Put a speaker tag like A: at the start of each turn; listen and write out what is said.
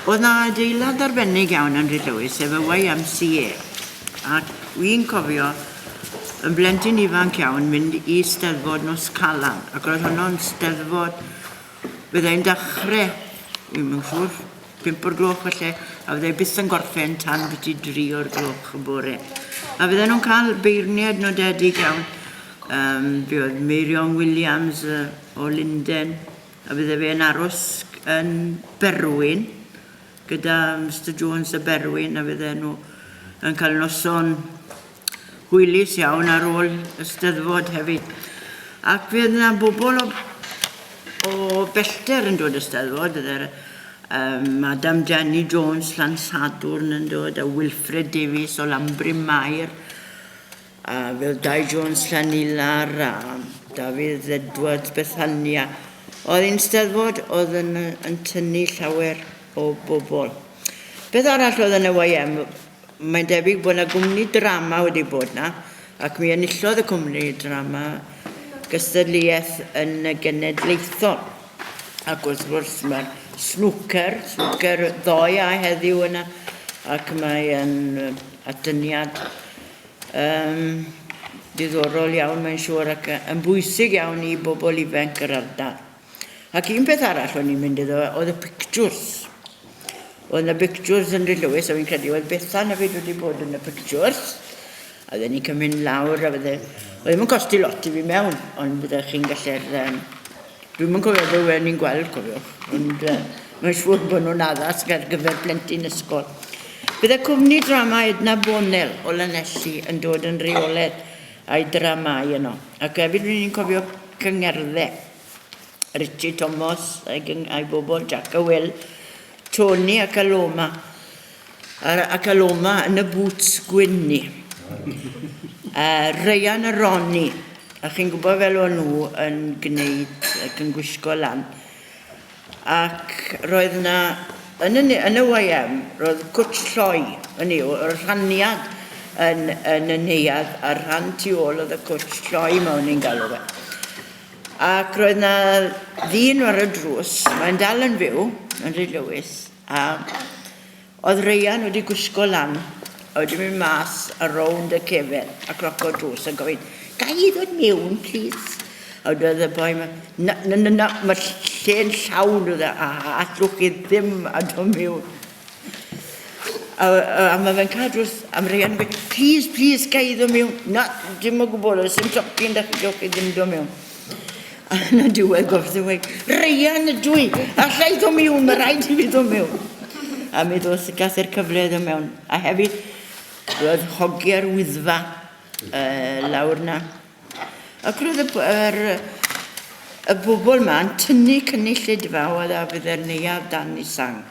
A: Oedd 'na adeilad arbennig iawn yn Rhydlewis, sef y YMCA, ac wi'n cofio yn blentyn ifanc iawn mynd i Steddfod nos Calan, ac roedd honno'n Steddfod fyddai'n dechrau, wi'm yn siŵr, 5 o'r gloch falle, a fyddai byth yn gorffen tan biti 3 o'r gloch y bore. A fydden nhw'n cael beirniaid nodedig iawn, um, fe oedd Meirion Williams uh, o Lunden, A fydde fe'n aros yn Berwyn gyda Mister Jones y Berwyn a fydde nhw yn cael noson hwylus iawn ar ôl y Steddfod hefyd. Ac fe oedd yna bobl o, o bellter yn dod y Steddfod, fydde'r um, Madam Jenny Jones Llansadwrn yn dod, a Wilfred Davies o Lambryn Mair, A fel Dai Jones Llanilar a Dafydd Edwards Bethania. Oedd hi'n steddfod oedd yn, yn tynnu llawer o bobl. Beth arall oedd yn y YM? Mae'n debyg bod yna gwmni drama wedi bod na, ac mi enillodd y cwmni drama gystadleuaeth yn y genedlaethol. Ac wrth gwrs mae'r snwcer, snwcer ddoe a heddiw yna, ac mae'n atyniad Yym, diddorol iawn mae'n siŵr ac yn bwysig iawn i bobl ifanc yr ardal. Ac un peth arall o'n i'n mynd iddo oedd y pictures. Oedd yna pictures yn Rhydlewis a fi'n credu oedd Bethan hefyd wedi bod yn y pictures. A oedden ni'n cymryd lawr a fydde... Oedd ddim yn costi lot i fi mewn, ond bydde chi'n gallu'r... Um, Dwi'm yn cofio be o'n i'n gweld, cofiwch, ond uh, mae'n siŵr bod nhw'n addas ar gyfer plentyn ysgol. Bydde cwmni drama Edna Bonnell o Lanelli yn dod yn rheolaidd a'i dramâu yno. Ac hefyd rydyn ni'n cofio cyngherddau. Richie Thomas a'i, a'i bobl, Jack a Will, Tony ac Aloma. Ac Aloma yn y boots gwyn ni. Ryan a Ronnie, a chi'n gwybod fel o'n nhw yn gwneud ac yn gwisgo lan. Ac roedd yna, yn y, yn y YM, roedd cwtsh lloi, hynny yw, y rhaniad yn, yn y neuadd a'r rhan tu ôl oedd y cwtsh lloi ma o'n i'n galw fe. Ac roedd yna ddyn ar y drws, mae'n dal yn fyw, yn Rhyd Lewis, A oedd Ryan wedi gwisgo lan a wedi mynd mas a rownd y cefen a cloco drws a gofyn, ga i ddod mewn, please? A oedd y boi ma, na, na, na, na, mae lle'n llawn, oedd e, a allwch chi ddim a dod mewn. A, a, a mae fe'n cael drws, a mae Ryan yn gweud, please, please, ga i ddod mewn? Na, dim o gwbl, oes dim tocyn da chi, gewch chi ddim dod mewn. A yn y diwedd gorfod dweud, Ryan ydw i, alla i ddod mewn, mae rhaid i fi ddod mewn. A mi ddos, gath e'r cyfle i ddod mewn. A hefyd, roedd hogiau'r wyddfa uh, lawr na. Ac roedd y, yr, y bobl yma yn tynnu cynulleidfa oedd a fydde'r neuadd dan i sang.